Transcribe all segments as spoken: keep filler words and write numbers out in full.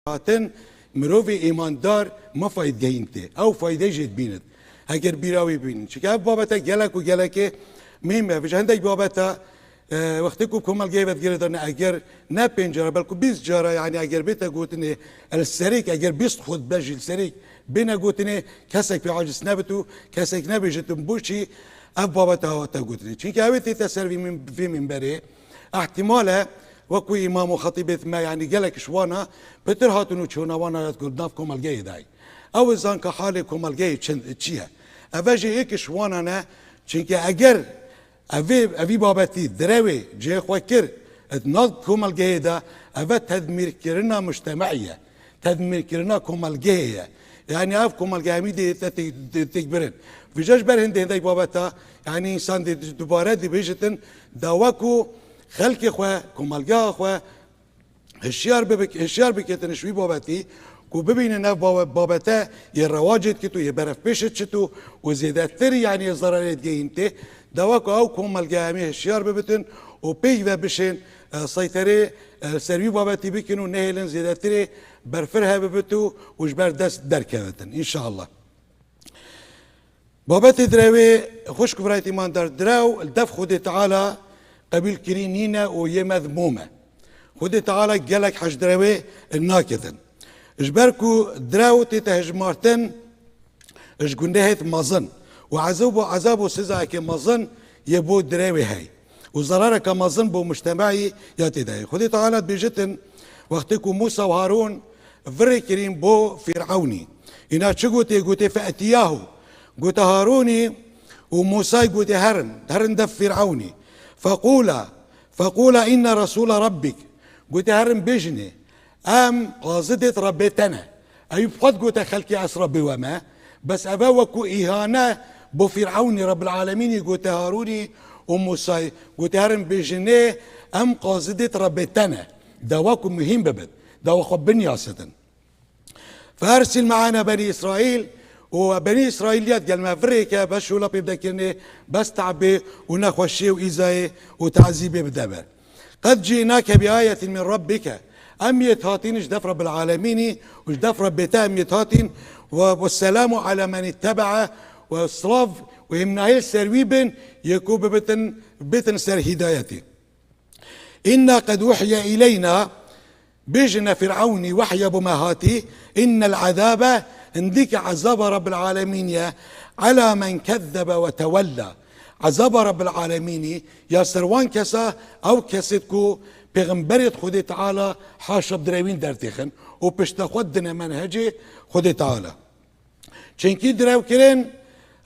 Hatin mirovê îmandar ma fayde gehîn tê. Ew fayde jê dibînit. Eger bîra wî bînin. Çike ev babete gelek û gelekê mîm e. Vêca hindek babeta, e, wextê ku komelgehê ve digire dane, eger ne pênc cara, belku bîst cara, yani eger bête gotinê, el serêk, eger bîst xutbe jî li serêk bêne gotinê, kesek pê aciz nebit û kesek nebêjit û bo çî ev babete hate gotinê. Çunke ew ê tête ser vî min-, vî minberê, ihtimal e, wekû îmam û xetîbêt me, yani gelek ji wana pitir hatin û çûna wana ya ku nav komelgehê dayî. Ew ê zan ka halê komelgehê çi, çi ye. Eve jî yek ji wana ne, çunke eger evê, evî babetî direwê cihê xwe kir, di nav komelgehê de, eve tedmîrkirina mujtema'î ye. Tedmîrkirina komelgehê ye. Yani ev komelge hemî dê te tê-, tê-, têk birin. Vêca ji ber hindê hindek babeta, yani însan dê dubare dibêjitin, dawa ku xelkê xwe, komelgeha xwe hişyar bibik-, hişyar biketin ji wî babetî, ku bibînin ev bawe-, babete yê rewacê dikit û yê berevpêşê çit û, û zêdetir, yani yê zerarê digehîn tê, dawa ku ew komelge hemî hişyar bibitin û pêk ve bişên, e, seyterê, e, ser wî babetî bikin û nehêlin zêdetirê berfireh bibit û, û ji ber dest derkevitin. Înşallah. Babetê direwê, xwişk û birayet îmandar, direw li dev Xwedê Teala qebûlkirî nîne û yê mezmûm e. Xwedê Teala gelek hej direwê naketin. Ji ber ku direw tête hejmartin, ji gunehêt mezin û ezab û, ezab û sizayekê mezin yê bo direwê hey û zerareke mezin bo mujtema'î ya tê de ye. Xwedê Teala dibêjitin, wextê ku Mûsa û Harûn virê kirîn bo Fîr'ewnî, îna çi gotê? Gotê, "Fe'tiyahu." Gotê Harûnî û Mûsayî, gotê, "Herin, herin dev Fîr'ewnî. Feqûla, feqûla inna resûla rabbik." Gotê, "Herin bêjinê, em qazidêt Rebbê te ne." Ewî bi xwe digote, "Xelkê ez Rebbê we me." Bes eve wekû îhane bo Fîr'ewnî, Rebbil Alemînî gote Harûnî û Mûsayî, gote, "Herin bêjinê, em qazidêt Rebbê te ne." Dawa ku muhîm bibit, dawa xwe binyasitin. "Feersil me'ana Benî Îsraîl." Û Benî Îsraîl ya digel me virêke, bes şola pê bide kirinê, bes te'bê û nexweşiyê û îzayê û tazîbê bide ber. "Qed cî'nake bi ayetin min rabbike." Em yê hatîn ji dev Rebbil Alemînî û ji dev Rebbê te em yê hatîn, we, "Wesselamu ala men ittebe'e", we silav û himnayê ser wî bin, yê ku bibitin, bitin ser hîdayetê. "Inna qed uhiye ileyna", bêjine Fîr'ewnî, wehya bo me hatî, "innel azabe", hindîke ezaba Rebbil Alemîn ye, "ala men kezzebe ve tewella." Ezaba Rebbil Alemînî ya ser wan kesa, ew kesêt ku pêxemberêt Xwedê Teala haşa bi direwîn dertêxin û pişta xwe dine menhecê Xwedê Teala. Çenkî direwkirin,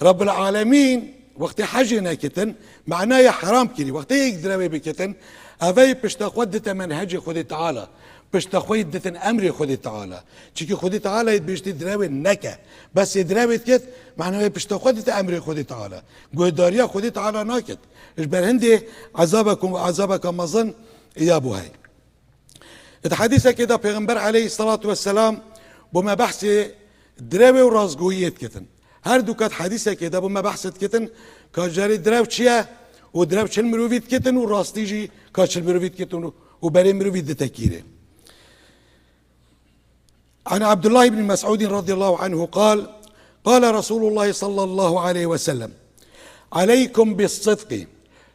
Rebbil Alemîn wextê hecê nekitin, manaya heram kirî. Wextê yek direwê bikitin, evey pişta xwe dite menhecê Xwedê Teala. Pişta xwe ditin emrê Xwedê Teala. Çikî Xwedê Teala yê dibêjtî direwê neke. Bes yê direwê dikit, manaya pişta xwe dite emrê Xwedê Teala. Guhdariya Xwedê Teala nakit. Ji ber hindê ezabek û ezabeka mezin ya bo hey. Di hedîsekê de Pêxember aleyhisselatu vesselam bo me behsê direwê û rastgoyiyê dikitin. Her du kat hedîsekê de bo me behsê dikitin ka carê direw çi ye û direw çil mirovî dikitin û rastî jî ka çil mirovî dikitin û, û berê mirovî dite kîrê. An Abdullah ibn Mes'udin radiyallahu anhu qal, qala Resulullah sallallahu aleyhi ve sellem, "Aleykum bis sidqi."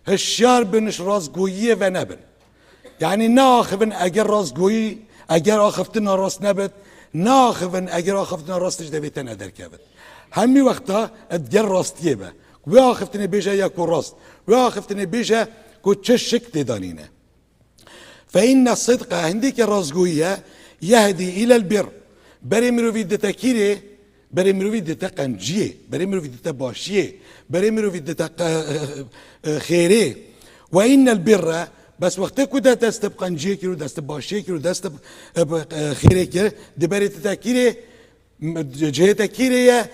Hişyar bin, ji rastgoyiyê venebin. Yani neaxivin eger rastgoyî, eger axiftina rast nebit, neaxivin eger axiftina rast ji devê te nederkevit. Hemî wexta digel rastiyê be. Wê axiftinê bêje ya ku rast. Wê axiftinê bêje ku çi şik tê danîne. Fe inne sidqa, hindîke rastgoyî ye, yehdî îlel bir. Berê mirovî dite kîrê, berê mirovî dite qenciyê, berê mirovî dite başiyê, berê mirovî dite qe-, e, e, xêrê. Ve innel birre, bes wextê ku de dest bi qenciyê kir û dest bi başiyê kir û dest bi, e, bi, e, xêrê kir, di berê dite kîrê, M-, cihê te kîrê ye,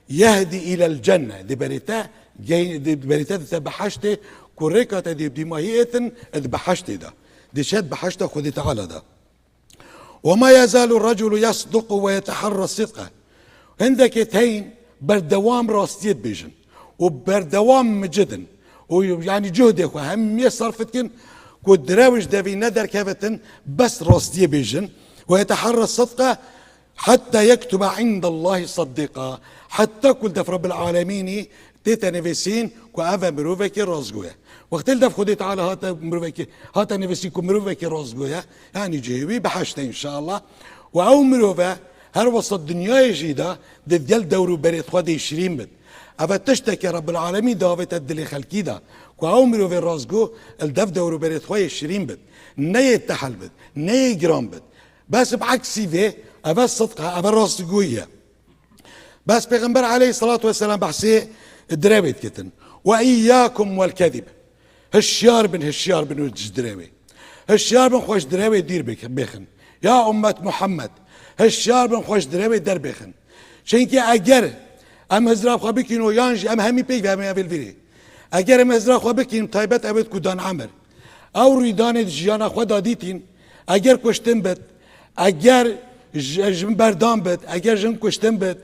yehdî îlel cenne. Di berê te, gey-, di berê te dite behiştê, ku rêka te dê dîmahî êtin, di behiştê de. Diçe behişta Xwedê Teala de. Ve ma yezalu reculu yasduqu ve yeteharra sidqa. Hindekê teyn berdewam rastiyê dibêjin. û berdewam micidin û, yani, cuhdê xwe hemiyê sarf dikin ku direw ji devî nederkevitin, bes rastiyê bêjin. ويتحرى الصدق حتى يكتب عند الله صديقا. Heta ku li def Rabbil Alemînî tête nivîsîn ku ev e mirovekî rastgo ye. Wextê li def Xwedê Teala hate mirovekî, hate nivîsîn ku mirovekî rastgo ye, yanî cihê wî behişt e înşallah. Û ew mirove her wesa dinyayê jî de di gel dewr û berê xwe dê şirîn bit. Ev e tiştekê Rabbil Alemîn davête dilê xelkî de ku ew mirovê rastgo li def dewr û berê xwe yê şirîn bit. Neyê tehil bit, neyê giran bit. Bes bi eksî vê, eve sidq e, eve rastgoyî ye. Bes Pêxember aleyhissalatu vesselam behsê direwê dikitin. Ve iyyakum vel kezib. Hişyar bin, hişyar bin ji direwê. Hişyar bin, xwe ji direwê dîr bik-, bêxin. Ya ummet Muhammed, hişyar bin, xwe ji direwê derbêxin. Çimkî eger em hizra xwe bikîn û yan jî em hemî peyv em ê vîrê. Eger em hizra xwe bikîn, taybet ew ê ku dan emir. Ew rûydanê di jiyana xwe de dîtîn, eger kuştin bit, eger ji, ji min berdan bit, eger jin kuştin bit,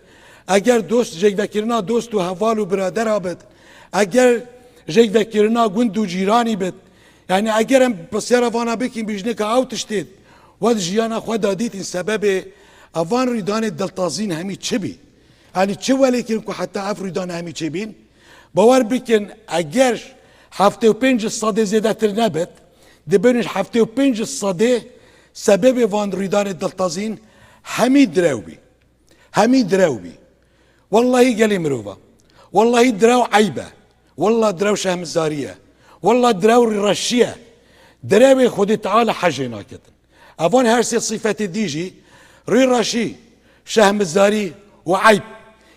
eger dost, jêkvekirina dost û heval û biradera bit, eger jêkvekirina gund û cîranî bit, yanî eger em pisyara vana bikîn, bijne ka ew tiştê we di jiyana xwe de dîtîn, sebebê evan rûydanê diltazîn hemî çi bî? Yanî çi welê kirin ku heta ev rûydan hemî çêbîn? Bawer bikin, eger heftê û pênc sedê zêdetir nebit, dibin ji heftê û pênc sedê sebebê van rûydanê diltazîn hemî direw bî. Hemî direw bî. Wellahî gelê mirova. Wellahî direw eyb e. Wallah direw şehmizarî ye. Wallah direw rîreşî ye. Direwê Xwedê Teala hejê naketin. Evan her sê sifetê dî jî, rîreşî, şehmizarî û eyb.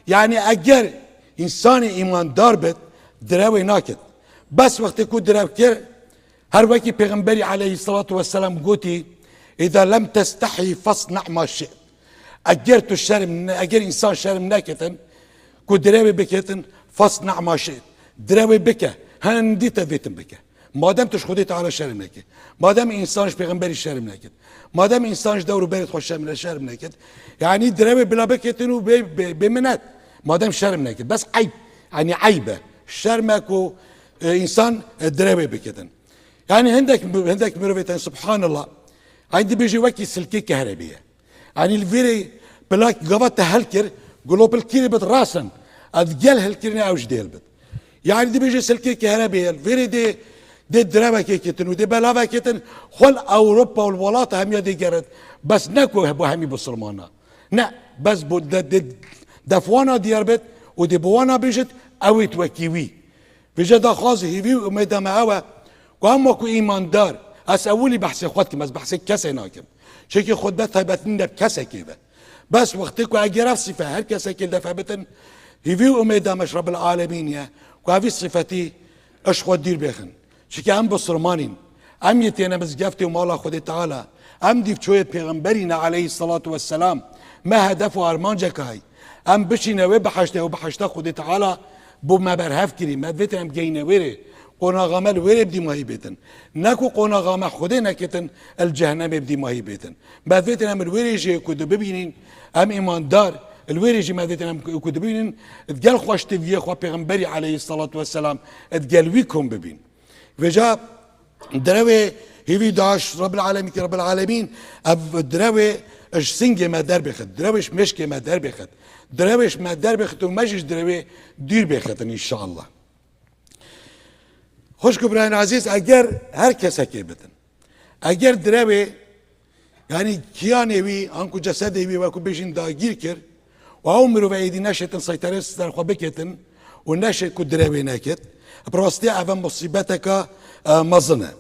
Yanî eger însanê îmandar bit, direwê naket. Bes wextê ku direw kir, her wekî Pêxemberî aleyhissalatu vesselam gotî, "Îza lem testehî fasna ma şi't." Eger tu şerm ne-, eger însan şerm neketin, ku direwê biketin, fasna ma şi't. Direwê bike, hindî te vêtin bike. Madem tu ji Xwedê Teala şerm neke. Madem însan ji Pêxemberî şerm neket. Madem însan ji dewr û berê xwe şerm, şerm neket. Yanî direwê bila biketin û bê, bê, bê minet. Madem şerm neket. Bes eyb. Yanî eyb e. Şerm e ku, e, însan, e, direwê biketin. Yanî hindek, hindek mirovê tên, subhanallah. Yanî dibêje wekî silkê kehrebe ye. Yanî li vêrê plak gava te hel kir, gulopil kîrê bit rasin. Ez gel hilkirinê ew ji dê hilbit. Yanî dibêje silkê kehrebe ye. Li vêrê dê, dê direvekê ketin û dê belavekê ketin. Xwe li Ewropa û li welata hemiya dê gerit. Bes ne ku bo hemî bisilmana. Ne, bes bo de, de, defwana diyar bit û dê bi wana bêjit, ew ê wekî wî. Vêce daxwaz, hêvî û umêda me ew e ku em wekû îmandar, ez ewilî behsê xwe dikim, ez behsê kesê nakim. Çimkî xutbe taybet nîne bi kesekê ve. Bes wextê ku eger ev sîfe her kesekê li def bitin, hêvî û umêda me ji Rebbil Alemîn ye ku evî sîfetî ji xwe dîr bêxin. Çimkî em bisilmanîn. Em yê têne mizgeftê û mala Xwedê Teala. Em dîvçoyê Pêxemberî ne aleyhisselatu vesselam. Me hedef û armancek hay. Em bişîne wê behiştê û behişta Xwedê Teala bo me berhev kirî. Me divêtin em geyne wêrê. Qonaxa me li wêrê bi dîmahî bêtin. Ne ku qonaxa me Xwedê neketin, li cehennemê bi dîmahî bêtin. Me divêtin em li wêrê jî ku dibibînin, em îmandar, li wêrê jî me divêtin em ku dibînin, digel xweştiviyê xwe Pêxemberî aleyhisselatu vesselam, digel wî kom bibîn. Vêca direwê hêvî daş Rabbil Alemîn ki Rabbil Alemîn ev direwê ji singê me derbêxit, direwê ji mêşkê me derbêxit, direwê ji me derbêxit û me jî ji direwê dûr bêxitin înşallah. Xwişk û birayên ezîz, eger her kesekê bitin, eger direwê Yanî kiyanê wî, anku cesedê wî, wekû bêjin dagîr kir û ew mirove êdî neşêtin seyterê ser xwe biketin û neşêt ku direwê neket, bi rastî ev e musîbeteka, e, mezin e.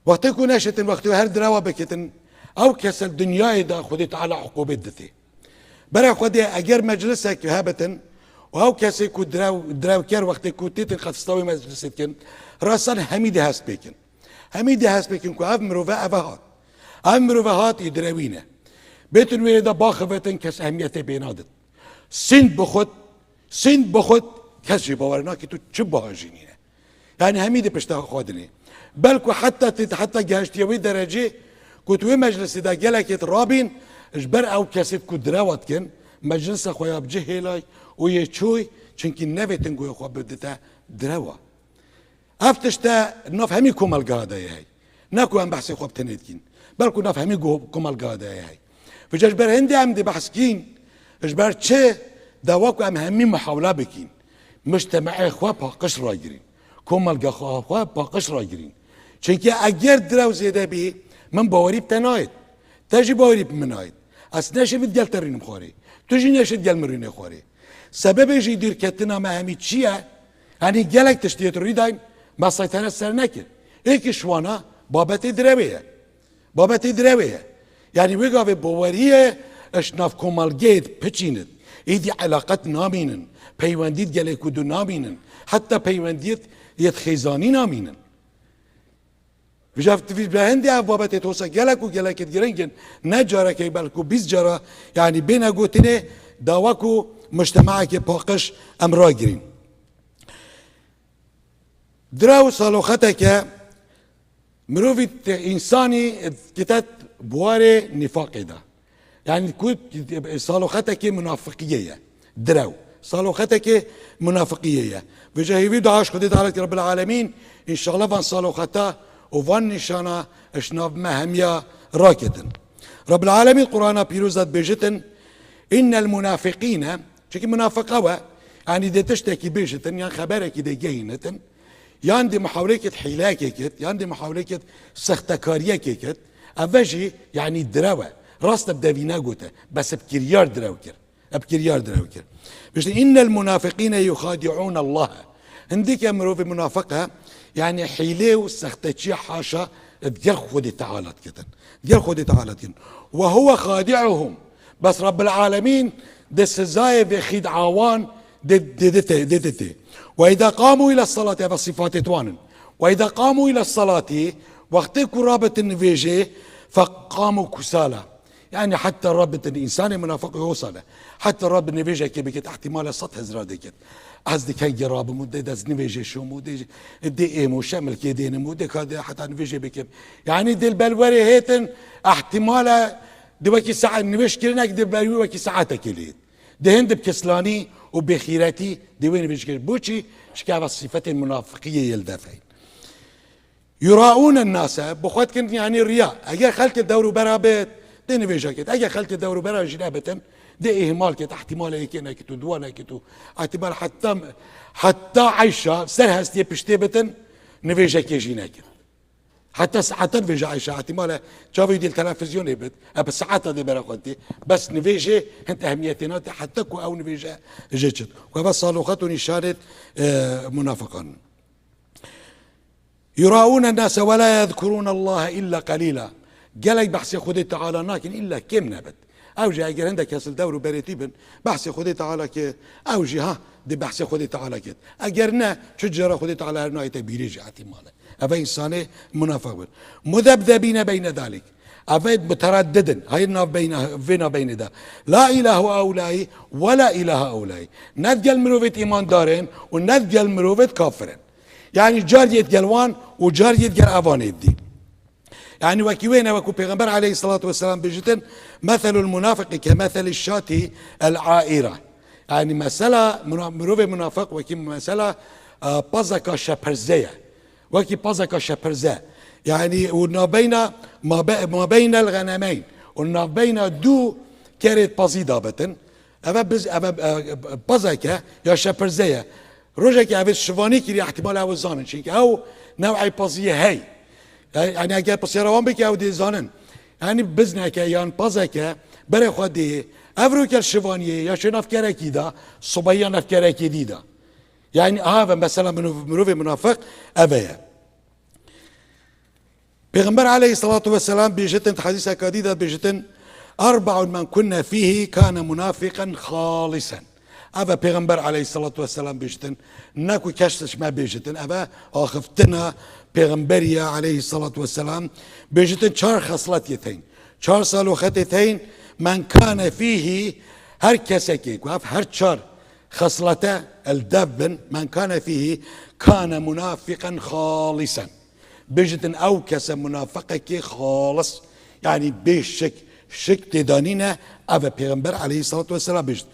Wextê ku neşêtin, wextê her direwa biketin, ew kes li dinyayê de Xwedê Teala uqûbet didê. Bera Xwedê eger meclisek hebitin û ew kesê ku direw, direwker wextê ku têtin qetista wê meclisê dikin, rasan hemî dê hest pêkin. Hemî dê hest pêkin ku ev mirove eve hat. Ev mirove hat ê direwî ne. Bêtin wê de baxivêtin kes ehmiyetê pê nadin. Sind bixwit, sind bixwit kes jî bawer nake tu çi biha jî nîne. Yanî hemî dê pişta xwe dinê. Belku heta tê, heta gehiştiye wê derecê ku tu wê meclisê de gelekê rabîn, ji ber ew kesê ku direwa dikin, meclisa xwe ya bi cih hêlay û yê çoy, çimkî nevêtin ku xwe bidite direwa. Ev tişt e nav hemî komelgeha de ye hey. Ne ku em behsê xwe bi tenê dikîn. Belku nav hemî go-, komelga de heye. Vêca ji ber hindê em dê behs kîn, ji ber çi? Dawa ku em hemî muhawla bikîn. Mujtemaê xwe paqij ragirîn. Komelga xwe, xwe paqij ragirîn. Çimkî eger direw zêde bî, min bawerî bi te nayêt. Te jî bawerî bi min nayêt. Ez neşê min gel te rînim xwarê. Tu jî neşêt gel min rînê xwarê. Sebebê jî dûrketina me hemî çi ye? Yanî gelek tiştiyê tu rî dayîn, me seytere ser nekir. Êkî ji wana babetê direwê ye. Babetê direwê ye. Yanî wê gavê baweriyê ji nav komelgeyê piçînit. Êdî eleqet namînin. Peywendît gelê ku du namînin. Heta peywendiyet yet xêzanî namînin. Vîja vî be hindê ev babetê tosa gelek û gelekê giring in. Ne carekê belku bîst cara, yanî bêne gotinê dawa ku mujtemaekê paqij em ragirîn. Direw saloxeteke mirovî te-, însanî kite buwarê nîfaqê de. Yanî ku saloxetekê munafiqiyê ye. Direw. Saloxetekê munafiqiyê ye. Vêca hêvî dua ji Xwedê Teala ki Rabbil Alemîn, înşallah van saloxeta û van nîşana ji nav me hemiya raketin. Rabbil Alemîn Qur'ana pîroz de dibêjitin, innel munafiqîne, çimkî munafiqa we, yanî dê tiştekî bêjitin, yan xeberekî dê gehînitin, yan dê muhawlekê hîleyekê kit, yan dê muhawlekê sextekariyekê kit, ev jî, yanî direw e. Rast e bi devî negote, bes bi kiryar direw kir. Bi kiryar direw kir. Biştin, innel munafiqîne yuxadi'ûne Allahe. Hindîke mirovê munafiq e, yanî hîlê û sexteçiya haşa digel Xwedê Teala dikitin. Digel Xwedê Teala dikin. Ve huve xadi'uhum. Bes Rabbil Alemîn di sizayê vê xîd'a wan dê, dê, dê, dê, dê, dê. Ve îza qamu île salati, eva sifatê wan in. Ve îza qamu île salati, wextê ku rabitin nivêjê, feqamu kusala. Yanî heta rabitin însanê munafiq wisa ne. Heta rabit nivêjekê bikit, ihtimale sed hezra dikit. Ez di kengê rabim û dê dest nivêjê şûm û dê, dê êm û şemilkê dênim û dê ka dê heta nivêjê bikim. Yanî dê li belwerê hêtin, ihtimale di wekî saet nivêj kirinek di ber wî wekî saetekê lê. Di hin di bi kislanî û bêxîretî di wê nivêj kir. Boçî? Şikava sîfetên munafiqiyê yê li def heyn. Yuraûne nase, bi xwe dikin, yanî riya. Eger xelkê dewr û bera bit, dê nivêja kit. Eger xelkê dewr û bera jî nebitin, dê îhmal kit, ihtimale yekê nekit û duwa nekit û ihtimal heta, heta eyşa ser hestiyê piştê bitin, nivêjekê jî nekit. Heta saeta nivêja eyşa, ihtimale çavê dîl televizyonê bit, e bi saeta dê bera xwe tê. Bes nivêjê hind ehmiyetê nate, heta ku ew nivêje jê çit. Ku eva saloxet û nîşanêt, e, munafiqan. Yuraûne nase ve la yezkurûne Allahe illa qelîla. Gelek behsê Xwedê Teala nakin, illa kêm nebit. Ew jî eger hindek kes li dewr û berê tî bin, behsê Xwedê Teala ke, ew jî ha, di behsê Xwedê Teala ket. Eger ne, çi cara Xwedê Teala her nayete bîrê jî ihtimale. Eve însanê munafiq bin. Muzebzebîne beyne dalik. Eve muteraddidin. Hayır nav beyne, vê nav beyne de. La ilahe eulai ve la ilahe eulai. Ne digel mirovêt îmandarin û ne digel mirovêt kafirin. Yanî car yêt gel wan û car yêt gel evanê dî. Yanî wekî wê ne, wekû Pêxember aleyhissalatu vesselam bêjitin, meselul munafiqi ke meselî şatî el aîra. Yanî mesela muna-, mirovê munafiq wekî mesela, e, pazeka şepirze ye. Wekî pazeka şepirze. Yanî û navbeyna mabe-, mabeynel xenemeyn. Û navbeyna du kerê pazî dabitin. Eve biz, eve, e, pazeke ya şepirze ye. Rojekê ev ê şivanî kirî, ihtimal ew ê zanin. Çimkî ew new'ê paziyê hey. E, yanî eger pisyara wan bike, ew dê zanin. Yanî bizneke yan pazeke berê xwe dê. Ev roke şivaniyê ya şê nav kerekî da, sobehiya nav kerekê dî da. Yanî aha ve mesela mino-, mirovê munafiq eve ye. Pêxember aleyhissalatu vesselam bêjitin, di hedîseka dî de bêjitin, "Erbaun men kunne fîhî kane munafiqen xalisen." Eve Pêxember aleyhissalatu vesselam bêjitin, ne ku kes ji me bêjitin, eve axiftina Pêxemberiye aleyhissalatu vesselam bêjitin, çar xeslet yê teyn. Çar saloxetê teyn, "Men kane fîhî", her kesekê ku ev her çar xeslete el dev bin, "Men kane fîhî kane munafiqen xalisen." Bêjitin ew kese munafiqekê xalis, yanî bê şik, şik têda nîne, ev e Pêxember aleyhissalatu vesselam bêjit.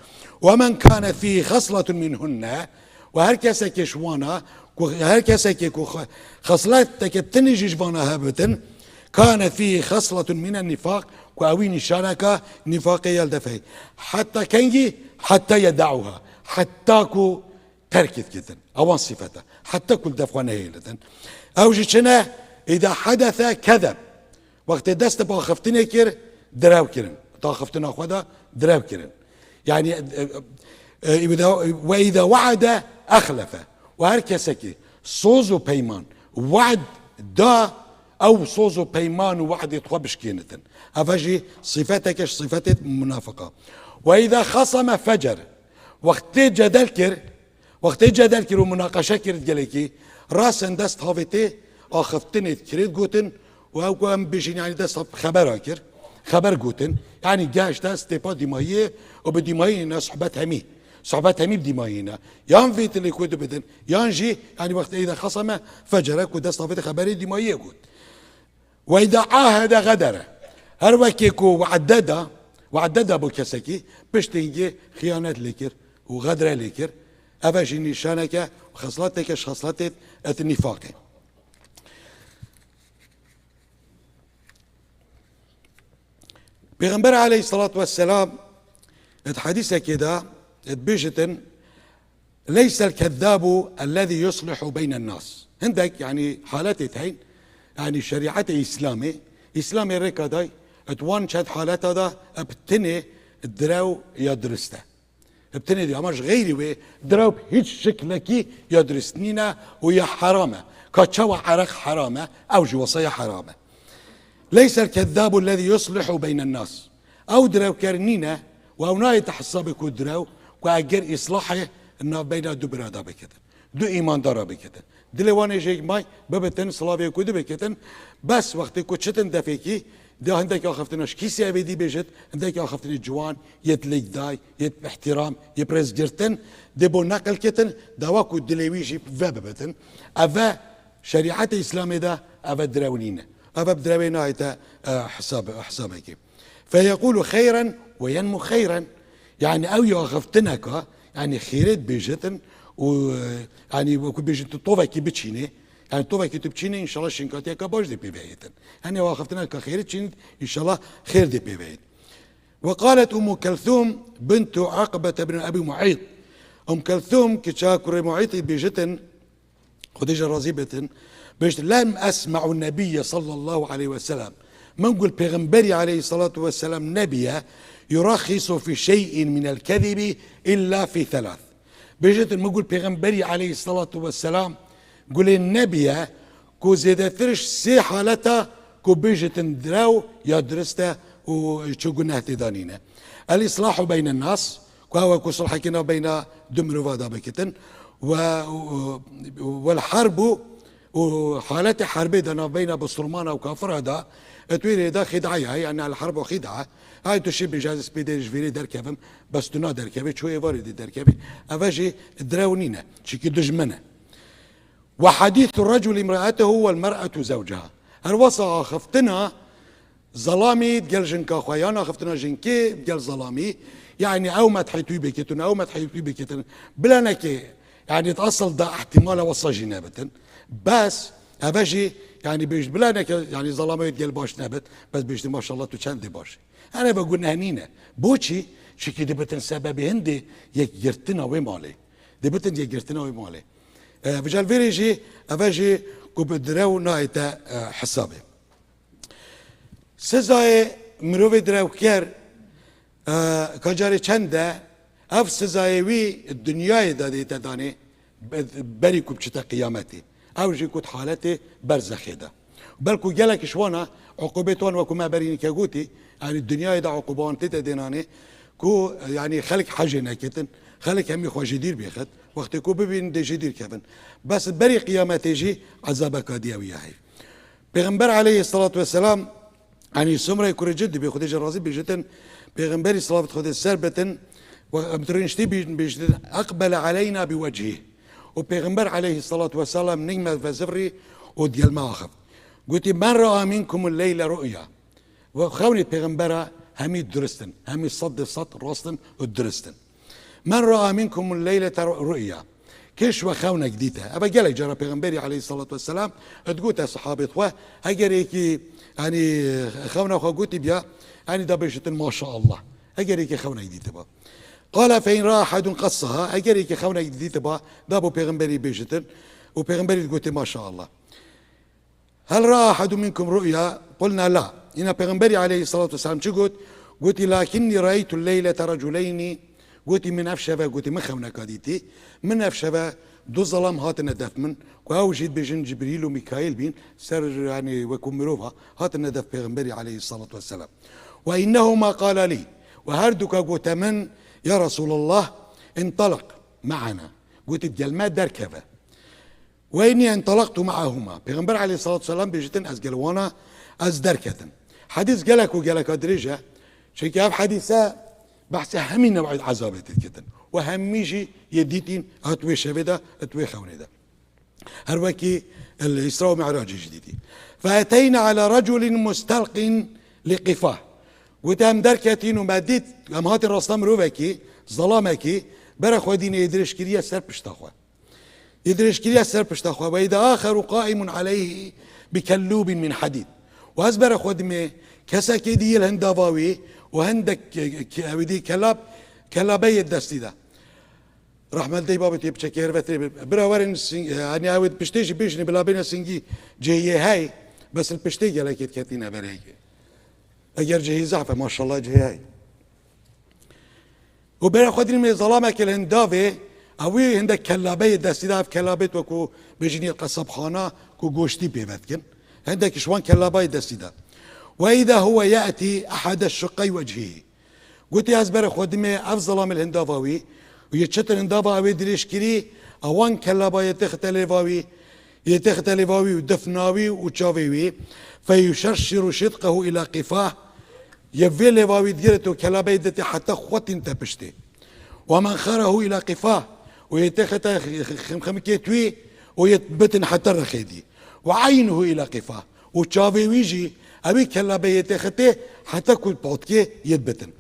"Ve men kane fî xesletun minhunne", û her kesekê ji wana, ku her kesekê ku xe-, xesleteke tinî jî ji vana hebitin, كانت فيه خصلة من النفاق, ku ewî nîşaneka nîfaqê ya li defê. Heta kengî? Heta yedauha. Heta ku terk dikitin. Ewan sifete. Heta ku li def xwe nehêlitin. Ew jî çi ne? Îda hedese kezeb. Wextê dest bi axiftinê kir, direw kirin. Di axiftina xwe de direw kirin. Yani, e, e, e, ve îda we'ede exlefe. Û her kesekî soz û peyman we'd da, ew soz û peyman û we'dê xwe bişkênitin. Eve jî sifeteke ji sifetê munafiqa. Ve îda xaseme fecer. Wextê cedel kir, wextê cedel kir û munaqeşe kir gelekî, rasen dest havêtê axiftinê kirê gotin û ew ku em bêjin, yani dest xebera kir, xeber gotin. Yani geşte stêpa dîmayiyê û bi dîmayî ne sohbet hemî. Sohbet hemî bi dîmayî ne. Yan vê tilê ku dibidin, yan jî, yani wextê îda xaseme fecere ku dest havêtê xeberê dîmayiyê got. Ve îda ahede xedere. Her wekê ku we'de da, we'de da bo kesekî, piştî hingê xiyanet lê kir û xedre lê kir. Eve jî nîşaneke û xesleteke ji xesletê et nîfaqê. Pêxember aleyhissalatu vesselam et hedisekê de et bêjitin, "Leysel kezzabu ellezî yuslihu beynen nas." Hindek, yani, haletê teyn, yani, şerîetê Îslamê, Îslamê rêka day, et wan çend haleta da, eb tinê direw ya dirist e. Eb tinê direw, ama ji xeyrî wê direw bi hiç şiklekî ya dirist nîne û ya heram e. Ka çawa ereq heram e, ew jî wesa ya heram e. "Leysel kezzabu ellezî yuslihu beynen nas." Ew direwker nîne û ew nayête hesabê ku direw, ku eger îslahê navbeyna du birada bikitin, du îmandara bikitin. Dilê wan ê jêk may bibitin, silavê ku du bikitin. Bes wextê ku çitin defêkî, de hindek axiftina ji kîsê evê dî bêjit, hindek axiftinê ciwan, yê dilêkday, yê bi îhtîram, yê bi rêzgirtin, dê bo neqil kitin, dawa ku dilê wî jî ve bibitin. Eve Şerîetê Îslamê de eve direw nîne. Eve bi direwê nayête, e, hesab-, hesabekê. Feyequlu xeyren ve yenmu xeyren. Yani ew ya axiftineka, yani xêrê dibêjitin û, e, yani wekî bêjin tu tovekî biçînê. Yani tovekî tu biçînê, înşallah şinkatiyeke baş dê pê vehêtin. Yani ew axiftineka xêrê çînî, înşallah xêr dê pê vehêt. Ve qalet Ummu Kelthum bintu Uqbete bin Ebî Mu'eyt. Umm Kelthum, kiça kurê Mu'eytî dibêjitin, Xwedê ji razî bitin. Bêjt, "Lem esme'u nebiyye sallallahu aleyhi ve sellem." Min got, Pêxemberî aleyhissalatu vesselam nebiye, "Yuraxisu fi şey'in minel kezibi illa fi thelath." Bêjtin, min got, Pêxemberî aleyhissalatu vesselam gulê nebiye ku zêdetir ji sê haleta ku bêjtin direw ya dirist e û çi guneh tê de nîne. El islahu beynen nas, ku ew ku sulhekî navbeyna du mirova de bikitin. Ve, wel harbu û haletê herbê de navbeyna bisilmana û kafira de, et wê rê de xîdaya, yani el harbu xîda. Hay tu şî bêje ez pê dê ji vêrê derkevim, bes tu naderkevê, çû êvarê dê derkevê. Eve jî direw nîne, çikî dijmin e. Ve hadîsu recul imra'etehu wel mer'etu zewceha. Her wesa axiftina zelamî digel jinka xwe, yan axiftina jinkê digel zelamî, yani ew medhê tu bikitin, ew medhê tu bikitin. Bila neke, yani di esil de ihtimala wesa jî nebitin. Bes, eve jî, yani bêjt bila neke, yani zelamê digel baş nebit, bes bêjtin maşallah tu çendê baş î. Her eve guneh nîne. Boçî? Çikî dibitin sebebê hindê yekgirtina wê malê. Dibitin yekgirtina wê malê. E, vijal vêrê jî, eve jî ku bi direw nayête, e, hesabê. Sizayê mirovê direwker, e, ka carê çend e, ev sizayê wî dinyayê de dête danê, be-, berî ku biçite qiyametê. Ew jî ku di haletê berzexê de. Belku gelek ji wana uqubê wan wekû me berî nîke gotî, yani dinyayê de uquban tête dênanê, ku, yani xelk hecê neketin, xelk hemî xwe ji dîr bêxit, wextê ku bibînin dê ji dîr kevin. Bes berî qiyametê jî ezabeka dî ew ya heye. Pêxember aleyhissalatu vesselam, yani Sumrey kurê Cindubê, Xwedê ji razî bêjitin, Pêxemberî, silavat Xwedê ser bitin, we em tu rêniştî bî-, bêjitin, "Eqbele aleyna bi wechî." Û Pêxember aleyhissalatu vesselam ning me vezivrî û digel me axift. Gotî, "Men ra'a minkumul leyle ru'ya." We xewnê Pêxembera hemî durist in, hemî sed de sed rast in û durist in. "Men ra'a minkumul leylete ru'ya." Kêş we xewnek dîte. Eve gelek cara Pêxemberî aleyhissalatu vesselam digote sahabêt xwe, heger êkî, yanî, xewna xwe gotî biya, yanî da bêjitin maşaallah. Heger êkî xewnek dîtiba. Qale fe in raa ahadun qassaha, heger êkî xewnek dîtiba, da bo Pêxemberî bêjitin. Û Pêxemberî digotê maşaallah. Hel raa ahadun minkum ru'ya? Qulna la. Îna Pêxemberî aleyhissalatu vesselam çi got? Gotî, lakinnî raytu leylete raculeynî. Gotî, min ev şeve, gotî, min xewneka dîtî. Min ev şeve du zelam hatine def min. Ku ew jî dibêjin Cibrîl û Mîkaîl bîn, ser, yanî, wekû mirova, hatine def Pêxemberî aleyhissalatu vesselam. Ve innehuma qala lî. Ve her duka gote min, ya Resulallah, intaliq me'ana. Gotî, gel me derkeve. Ve inni entalaktu ma'ahuma. Pêxember aleyhissalatu vesselam bêjitin, ez gel wana, ez derketim. Hadîs gelek û geleka dirêj e. Çunke ev hadîse behsê hemî new'ê ezabê tê dikitin. Û hemî jî yê dîtîn, hat wê şevê de, hat wê xewnê de. Her wekî el Îsra û Mi'racê jî dîtî. Fe eteyna ala raculin mustalqin li qifah. Gote em derketîn û me dît, em hatin rasta mirovekî, zelamekî, bere xwe dînê yê dirêj kiriye ser pişta xwe. Yê dirêj kiriye ser pişta xwe. Ve îda axeru qaimun aleyhi bi kellûbin min hadîd. Û ez bere xwe dimê kesekê dî yê li hindava wî û hindek ke-, ke-, ew dî kelab, kelabe yê destî de. Rehmet dey babê tê biçekê hervetê bira werin sing-, e, hani ew piştê jî bêjinê bila bêne singî cihê hey, bes li piştê gelekê diketîne berê. Eger cihê zehf e, maşallah cihê hey. Û bere xwe dînê zelamekê li hindavê, ew wî hindek kelabeyê destî de, ev kelabêt wekû bêjinî qesabxana ku goştî pê vedikin. Hindekî ji wan kelabayê destî de. Ve îda huwe ye'tî ehade şuqey wechî. Gotî, ez bere xwe dimê ev zelamê li hindava wî û yê çetin hindava ew ê dirêj kirî, ewan kelaba yê têxite lêva wî, yê têxite lêva wî û difna wî û çavê wî, feyuşerşiru şidqehu ila qifah, yê vê lêva wî digirit û kelabeyê ditê heta xwe tînte piştê. Ve menxerehu ila qifah, û yê têxite ximximikê twî û yê bitin heta rexê dî. Ve eynuhu ila qifah, û çavê wî jî, ewî kelabeyê têxitê heta ku potkê yê bitin.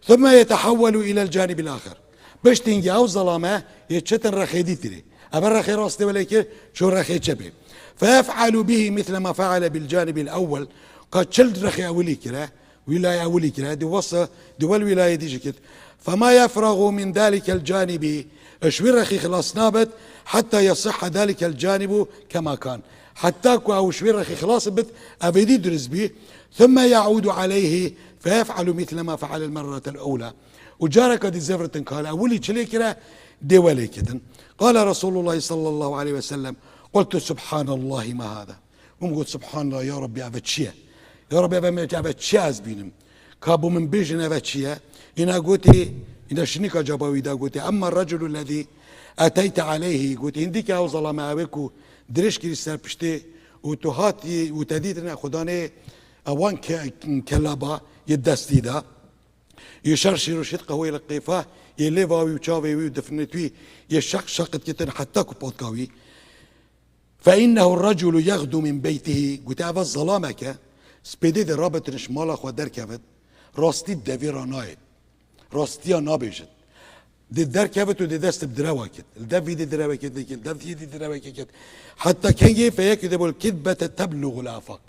Thumme yetehewwelu ilel canibil axir. Piştî hingê ew zelame yê çetin rexê dî tirê. Eve rexê rastê welê kir, çû rexê çepê. Feyef'alu bihi misle ma fe'ale bil canibil ewwel. Ka çil rexê ewilî kire, wîlayê ewilî kire, di wasa, di wel wîlayê dî jî kir. Fema yefragu min dalikel canibi. Ji wî rexî xilas nabit, heta yasihha dalikel canibu kema kan. Heta ku ew ji wî rexî xilas bit, ev êdî dirist bî. Thumme yaudu aleyhi feyef'alu misle ma fe'alel merratel ewla. Û careka dî zevritin kale ewilî çilê kire, dê welê kitin. Qala Resulullah sallallahu aleyhi ve sellem, qultu subhanallahi ma hada. Hûn got, Subhanallah, ya Rabbî, eve çi ye? Ya Rabbî, eve me, eve çi ye ez bînim? Ka bo min bêjin eve çi ye? Îna gotî, îna şinika caba wî da gotî, Emma raculu lezî eteyte aleyhî, gotî, hindî ke ew zelame ew ê ku dirêj kirî ser piştê û tu hatî û te dîtine xudanê ewan ke-, kelaba yê destî da. Yê şer şîr û şidqehu yê li qêfa, yê lêva wî û çavê wî û difnê wî, yê şeq şeq dikitin heta ku potka wî. Fe innehu reculu yexdu min beytihi, gote, eva zelameke, spêdê de rabitin ji mala xwe derkevit, rastî devê ra nayêt, rastiya nabêjit. Dê derkevit û dê dest bi direwa kit. Li dev vî dê direwekê dikit, li dev vî dê direwekê kit. Heta kengê fe yekidibul kidbete tebluğul afak.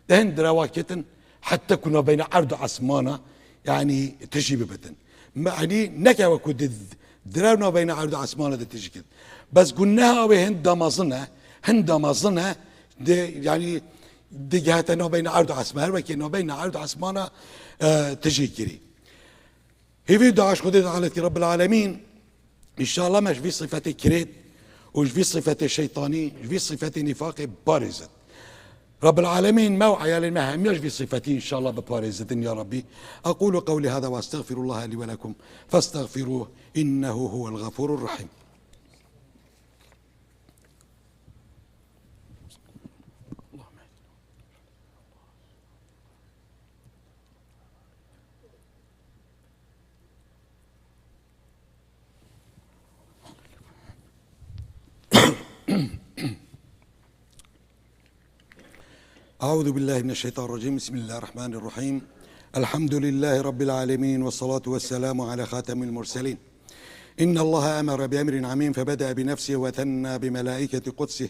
Di hin direwa ketin, heta ku navbeyna erd û esmana, yanî tijî bibitin. Me, yanî neke wekû di direw navbeyna erd û esmana de tijî ket. Bes guneha wê hin damazin e, hin damazin e, di, yanî digihete navbeyna erd û esmana, her wekê navbeyna erd û esmana, e, tijî kirî. Hêvî dua ji Xwedê de alet ki Rabbil Alemîn, înşallah me ji vî sifetê kirêt û ji vî sifetê şeytanî, ji vî sifetê nîfaqê biparêzit. Rabbil Alemîn me û eyalên me hemiya ji vî sifetî înşallah biparêzitin ya Rabbî. Aqulu qewlî hada ve estexfirullaha lî ve lekum festexfiruh innehu huvel gafurur rahîm. أعوذ بالله من الشيطان الرجيم. بسم الله الرحمن الرحيم. الحمد لله رب العالمين، والصلاة والسلام على خاتم المرسلين، إن الله أمر بأمر عميم فبدأ بنفسه وثنى بملائكة قدسه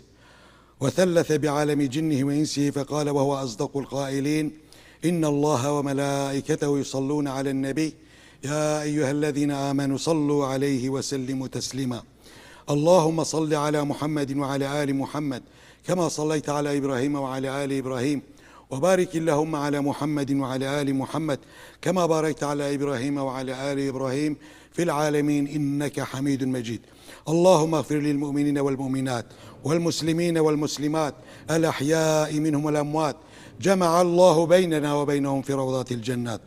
وثلث بعالم جنه وإنسه فقال وهو أصدق القائلين: إن الله وملائكته يصلون على النبي يا أيها الذين آمنوا صلوا عليه وسلموا تسليما. اللهم صل على محمد وعلى آل محمد كما صليت على إبراهيم وعلى آل إبراهيم وبارك اللهم على محمد وعلى آل محمد كما باركت على إبراهيم وعلى آل إبراهيم في العالمين إنك حميد مجيد. اللهم اغفر للمؤمنين والمؤمنات والمسلمين والمسلمات الأحياء منهم والأموات. جمع الله بيننا وبينهم في روضات الجنات.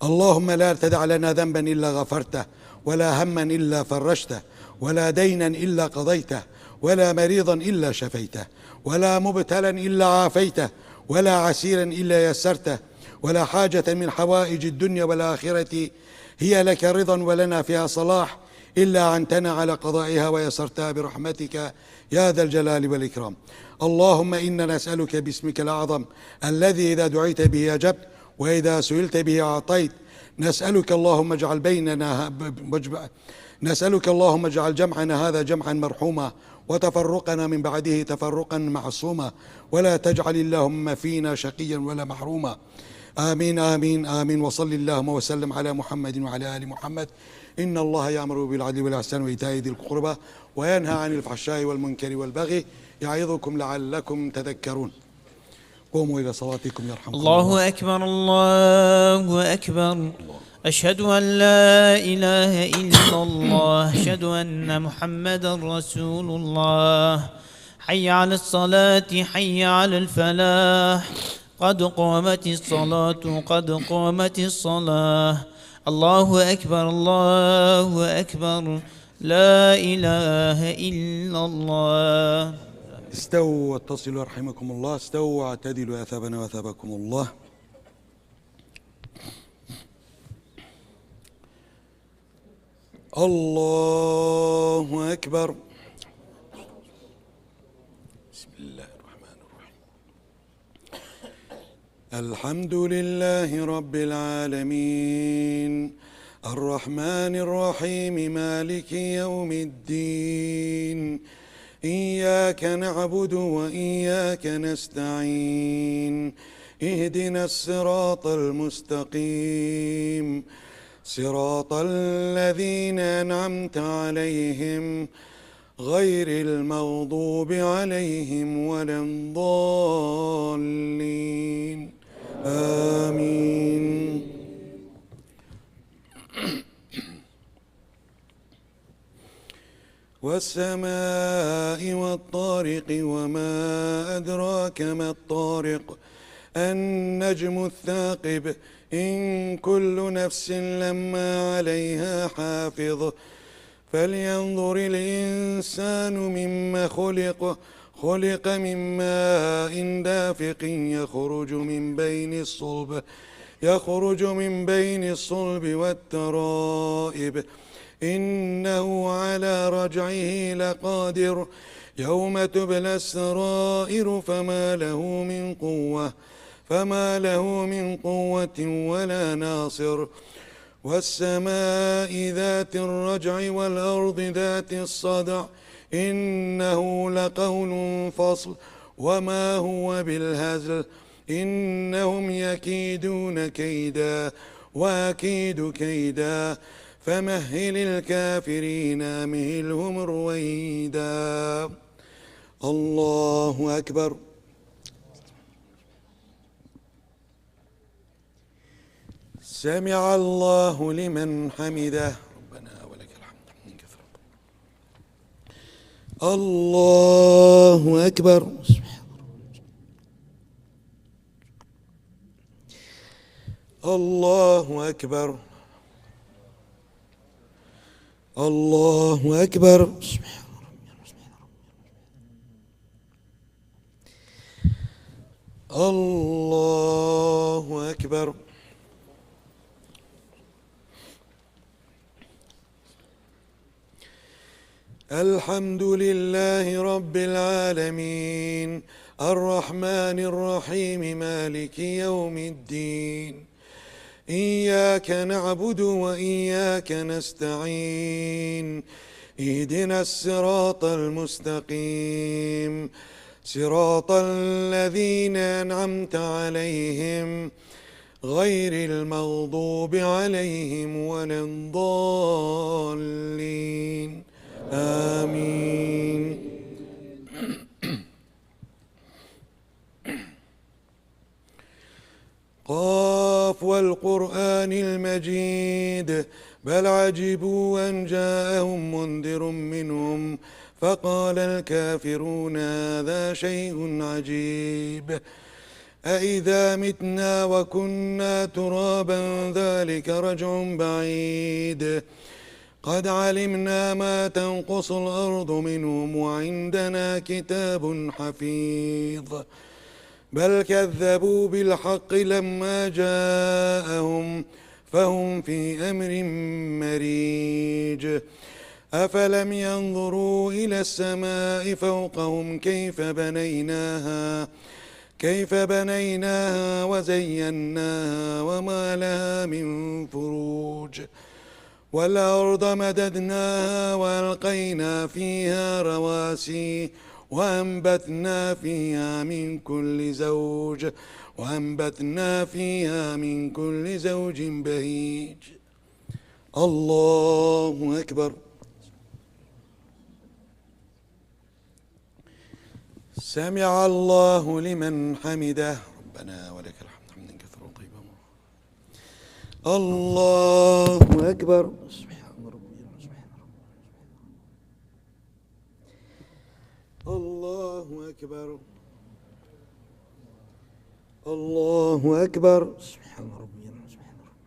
اللهم لا تدع لنا ذنبا إلا غفرته، ولا هما إلا فرجته، ولا دينا إلا قضيته، ولا مريضا إلا شفيته، ولا مبتلا إلا عافيته، ولا عسيرا إلا يسرته، ولا حاجة من حوائج الدنيا والآخرة هي لك رضا ولنا فيها صلاح إلا أعنتنا على قضائها ويسرتها برحمتك يا ذا الجلال والإكرام. اللهم إنا نسألك باسمك الأعظم الذي إذا دعيت به أجبت وإذا سئلت به أعطيت. نسألك اللهم اجعل بيننا ه-، ب-، ب-، نسألك اللهم اجعل جمعنا هذا جمعا مرحوما وتفرقنا من بعده تفرقا معصوما ولا تجعل اللهم فينا شقيا ولا محروما. آمين، آمين، آمين. وصل اللهم وسلم على محمد وعلى آل محمد. إن الله يأمر بالعدل والإحسان وإيتاء ذي القربى وينهى عن الفحشاء والمنكر والبغي يعظكم لعلكم تذكرون. قوموا إلى صلاتكم يرحمكم الله. الله أكبر، الله أكبر. أشهد أن لا إله إلا الله. أشهد أن محمدا رسول الله. حي على الصلاة، حي على الفلاح. قد قامت الصلاة، قد قامت الصلاة. الله أكبر، الله أكبر. لا إله إلا الله. استووا واتصلوا رحمكم الله، استووا واعتدلوا أثابنا وأثابكم الله. الله أكبر. بسم الله الرحمن الرحيم. الحمد لله رب العالمين. الرحمن الرحيم. مالك يوم الدين. إياك نعبد وإياك نستعين. اهدنا الصراط المستقيم. صراط الذين أنعمت عليهم غير المغضوب عليهم ولا الضالين. آمين. والسماء والطارق وما أدراك ما الطارق. النجم الثاقب. إن كل نفس لما عليها حافظ. فلينظر الإنسان مم خلق. خلق من ماء دافق يخرج من بين الصلب، يخرج من بين الصلب والترائب. إنه على رجعه لقادر. يوم تبلى السرائر فما له من قوة، فما له من قوة ولا ناصر. والسماء ذات الرجع والأرض ذات الصدع. إنه لقول فصل وما هو بالهزل. إنهم يكيدون كيدا وأكيد كيدا. فمهل الكافرين أمهلهم رويدا. الله أكبر. سمع الله لمن حمده. ربنا ولك الحمد. الله أكبر. الله أكبر. الله أكبر. الله أكبر. الحمد لله رب العالمين. الرحمن الرحيم. مالك يوم الدين. إياك نعبد وإياك نستعين. اهدنا الصراط المستقيم. صراط الذين أنعمت عليهم غير المغضوب عليهم ولا الضالين. آمين. قاف والقرآن المجيد. بل عجبوا أن جاءهم منذر منهم فقال الكافرون هذا شيء عجيب. أإذا متنا وكنا ترابا ذلك رجع بعيد. قد علمنا ما تنقص الأرض منهم وعندنا كتاب حفيظ. بل كذبوا بالحق لما جاءهم فهم في أمر مريج. أفلم ينظروا إلى السماء فوقهم كيف بنيناها، كيف بنيناها وزيناها وما لها من فروج. والأرض مددناها وألقينا فيها رواسي وأنبتنا فيها من كل زوج، وأنبتنا فيها من كل زوج بهيج. الله أكبر. سمع الله لمن حمده. ربنا ولك الحمد حمدا كثيرا طيبا مباركا. الله أكبر. سبحان ربي، سبحان ربي. الله أكبر. الله أكبر. سبحان ربي، سبحان ربي.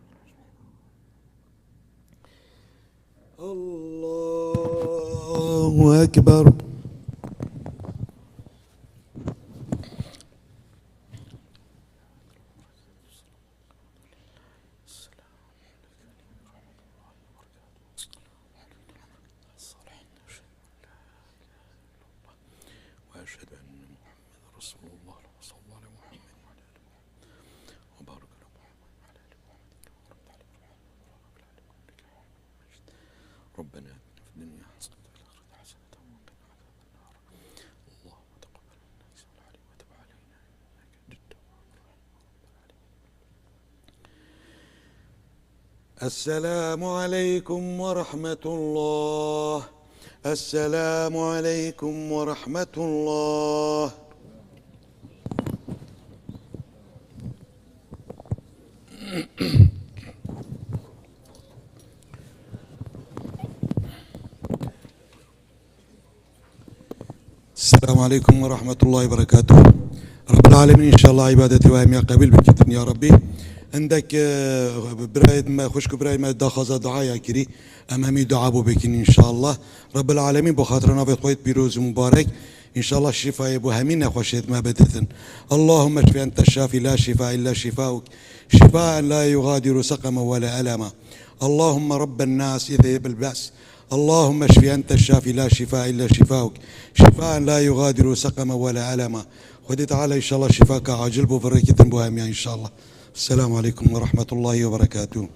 الله أكبر. وأشهد أن محمدا رسول الله. اللهم صل على محمد وعلى آل محمد وبارك على محمد وعلى آل محمد كما باركت على إبراهيم وعلى آل إبراهيم إنك حميد مجيد. ربنا آتنا في الدنيا حسنة وفي الآخرة حسنة وقنا عذاب النار. اللهم تقبل منا يا سميع العليم وتب علينا إنك أنت التواب الرحيم. السلام عليكم ورحمة الله. السلام عليكم ورحمة الله. السلام عليكم ورحمة الله وبركاته. رب العالمين إن شاء الله عبادتي وهم يا قبيل بكتن يا ربي. عندك، آه، برايد ما خشك برايد ما داخذ دعاء يا كري. أمامي دعاء بو بكين إن شاء الله. رب العالمين بخاطر نافذ خويت بيروز مبارك. إن شاء الله الشفاء بو همين خوشيت ما بدتن. اللهم اشف أنت الشافي لا شفاء إلا شفاؤك. شفاء لا يغادر سقما ولا ألما. اللهم رب الناس اذهب البأس. اللهم اشف أنت الشافي لا شفاء إلا شفاؤك. شفاء لا يغادر سقما ولا ألما. خدي تعالى إن شاء الله شفاك عاجل بو فريكتن بو هميا إن شاء الله. السلام عليكم ورحمة الله وبركاته.